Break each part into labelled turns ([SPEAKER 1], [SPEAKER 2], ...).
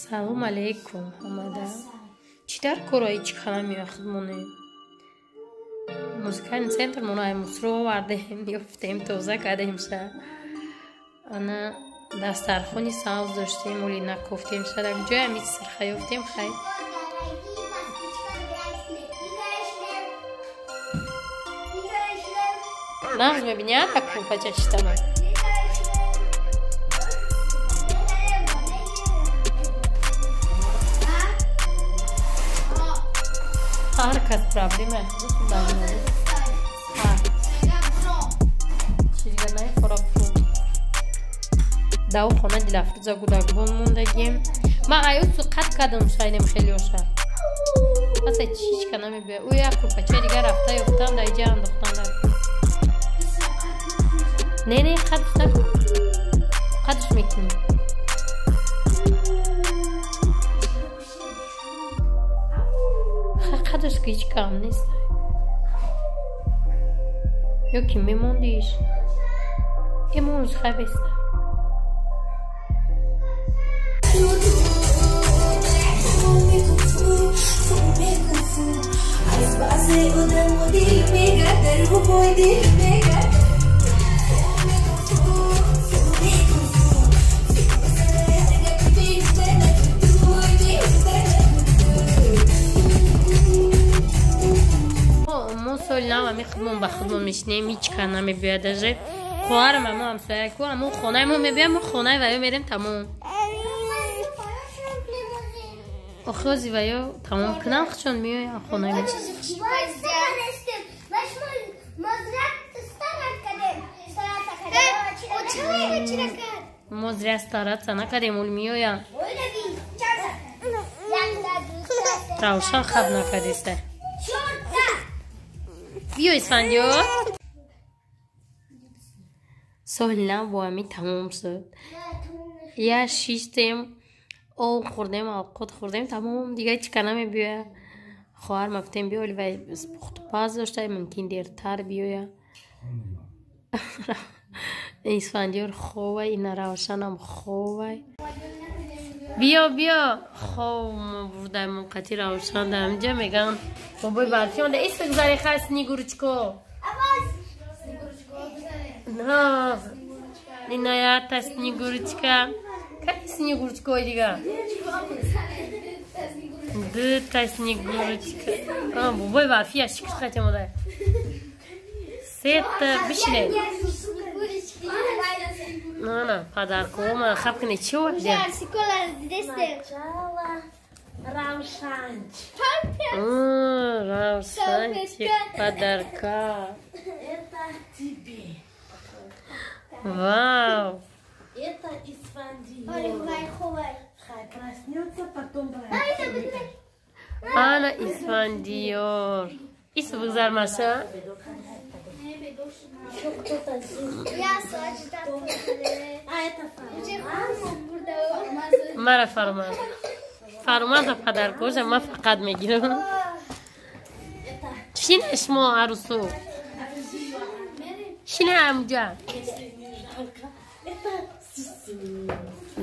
[SPEAKER 1] Салом алейкум, ҳамада. Чӣ дар кораи чӣ хана меояд моне? Музыкальный центр моно ай мусро овардем, ёфтем, тоза кардем ша. Ана дастархони сабз доштем, оли накофтем ша. Дар ҷои ҳами сирха ёфтем, хай. Нағз мебини, а так кӯпача читама. Ҳар кас проблема дав хона Дилафрӯза гудакбон мондагим. Ман аюсу қат кардам шайнем хелиоша. Паса ҳичка намебиёяд. Ӯ як кӯрпачаи дигар рафта ёфтан дар иҷа андохтан дар. Не, не, қадш накун. Қадш мекунӣ. Қадаш ки ҳеҷ кам нест. Ё ки мемондиш. Эмонш хабеста. Соли нав ами худмон ба худмон мешинем, ҳеҷ ка намебиёяд даже. Хоҳарам амо ҳамсоя ку, амо хонаи мо мебиёяд, мо хонаи ваё мерем тамом. Охирози ваё тамом кунам, худшон меоянд хонаи мо. Мо зря стараться накардем, ол меоянд. Равшан хаб накардиста. Биё, Исфандиёр. Соли нав бо ҳамин тамом шуд. Я шиштем, об хӯрдем, авқот хӯрдем, тамом, дига ҳеч ка намебиёя. Хоҳар ма гуфтем биёли, вай пухтупаз дошта, мумкин дертар биёя. Исфандиёр ховай, ина Равшанам ховай. Биё, биё, хов мо бурдаем қати Равшан дар ҳаминҷа меган бобои барфӣ омада. Ис бигзаре хай Снегурочка. Инаята Снегурочка. Кай Снегурочка дига? Дута Снегурочка. Бобои барфӣ яшикш қати омада. Сета бишине. На, подарку ма хаб кне чӣ овардия? Равшанчик, подарка.
[SPEAKER 2] Это тебе.
[SPEAKER 1] Вау.
[SPEAKER 2] Это Исфандиёр. Хай проснется, потом проснется.
[SPEAKER 1] Ана Исфандиёр. Ис бигзар маша. Мара фармаз. Фармаза подаркоша ма фақат мегирам. Шине шумо арусу. Шине амҷа.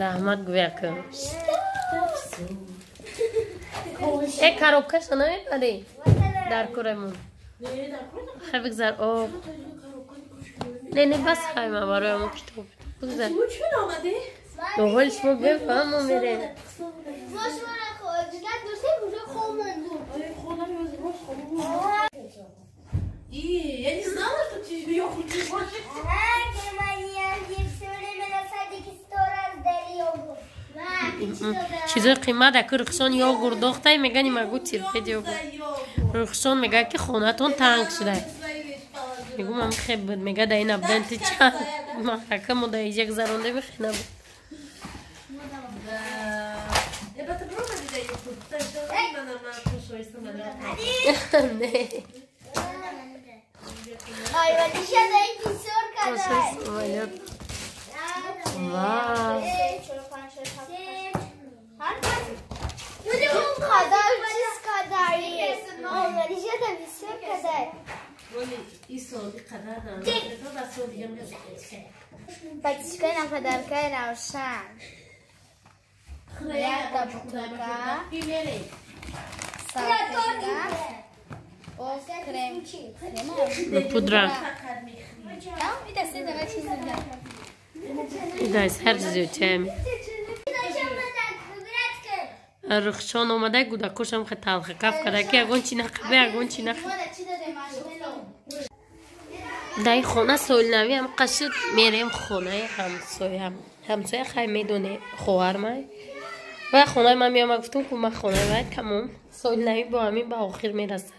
[SPEAKER 1] Раҳмат гӯя кун. Э коробкаша намебарӣ? Дар куремон. Хай бигзар об. Не, не, бас хай ма барои ҳамон китоб. Бигзар. Довол шумо бефаҳмо мерем.
[SPEAKER 2] Я не знала, что тебе йогурт не хочется.
[SPEAKER 1] Чизои қимат аку Рухшон йогурт дохтай, мегани магу терпед йогурт. Рухшон мега ки хонатон танг шудай. Мегум ам хеб буд, мега да ина будан ти чанд маҳрака мо да иҷа гузаронда мехе набуд. Не. Вау.
[SPEAKER 3] Патишкаи подаркаи Равшан. Якта бутылка. Салфетка. Крем.
[SPEAKER 1] Пудра. Идай ҳар чизи Рухшон омада гудакошам хе талха каф када ки ягон чи нақабе, ягон чи нақабе. Дай хона солнави ам қашид мерем хонаи ҳамсоя. Ҳамсоя хай медоне хоҳармай. Ва хонаи ман меомад, гуфтум ку ман хонаи вай тамом. Солнави бо ҳамин ба охир мерасад.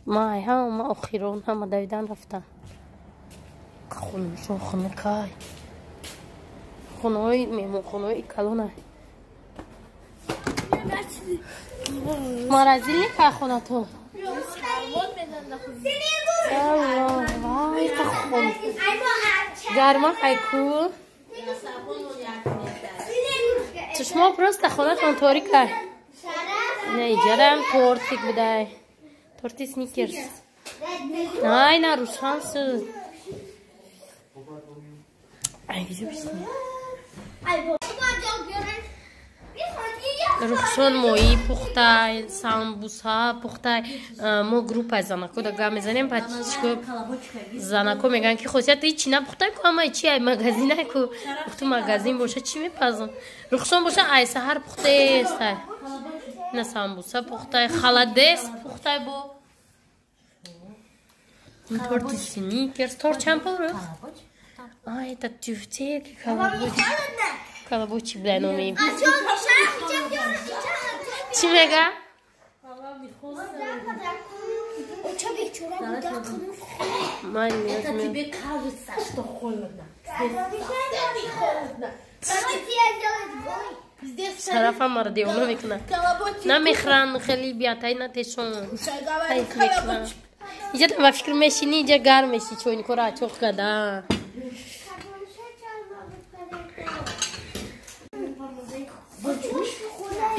[SPEAKER 1] Май ҳама охирон ҳама давидан рафтан. Хонашон хунукай. Хонаҳои меҳмонхонаҳои калонай. Морозильник хонатон. Вай хон. Гарма хайку. Чашмо просто хонатон торикай. Не, иҷарам тортик будай. Торти Сникерс. Ай, на рушан шуд. Ай, гиҷо бишни. Рухшон моӣ пухтай, самбуса пухтай. Мо группаи занако да гап мезанем, пачко занако мегӯянд ки хосият ҳеҷ напухтай ку, ама чи ай магазинай ку. Гуфту магазин боша чӣ мепазам? Рухшон боша ай саҳар пухтестай. На самбуса пухтай, халадес пухтай бо. Торти Сникерс, торт чанд пул рух? Ай, это тюфтеки, колобочки. Колобочки, бля, номи. Чӣ мега?
[SPEAKER 2] Это тебе кажется, что холодно.
[SPEAKER 1] Шарафа маро девона мекунад. Намехӯранд хеле биатай натешон. Иҷа ба фикр мешини, иҷа гарм меши, чойникора ачоқ када.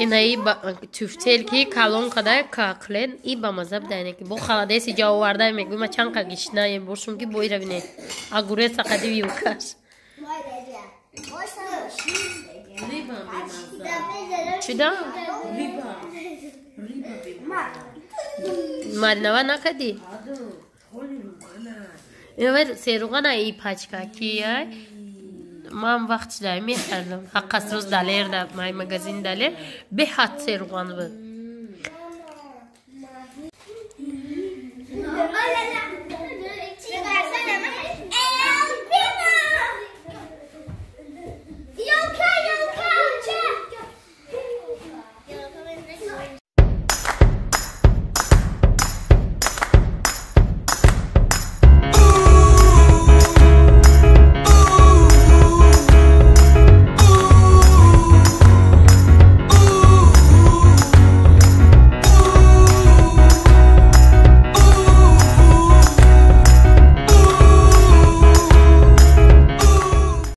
[SPEAKER 1] Инаи тюфтел ки калон када каклен и ба маза буда, ки бо халадес иҷа оварда, мегӯй ма чанд қа гишна бошум ки боира бине. Агуреса қади вилкаш. Чида? Маринава накади? Серуғана и пачка ки ай ман вақт шуда мехардам. Ҳаққас рӯз Далер да май магазин Далер беҳад серуған буд.